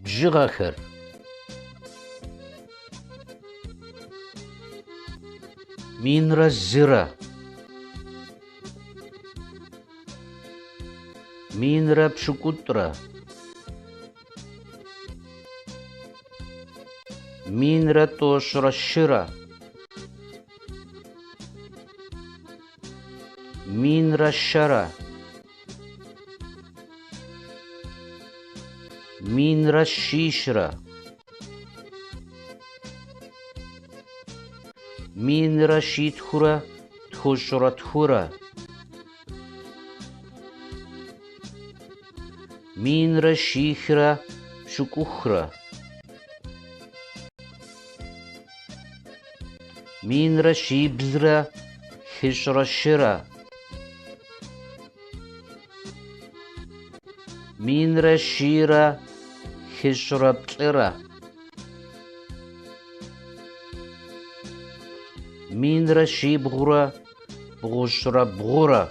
Бжыгъэхэр. Минрэ зырэ. Минрэ пщыкӏутӏрэ. Минрэ тӏощӏрэ щырэ. Минрэ щэрэ. Минрэ щищрэ. Минрэ щитхурэ тхущӏрэ тхурэ. Минрэ щихрэ пщыкӏухрэ. Минрэ щиблрэ хыщӏрэ щырэ. Минрэ щийрэ хыщӏрэ плӏырэ. Минрэ щибгъурэ бгъущӏрэ бгъурэ.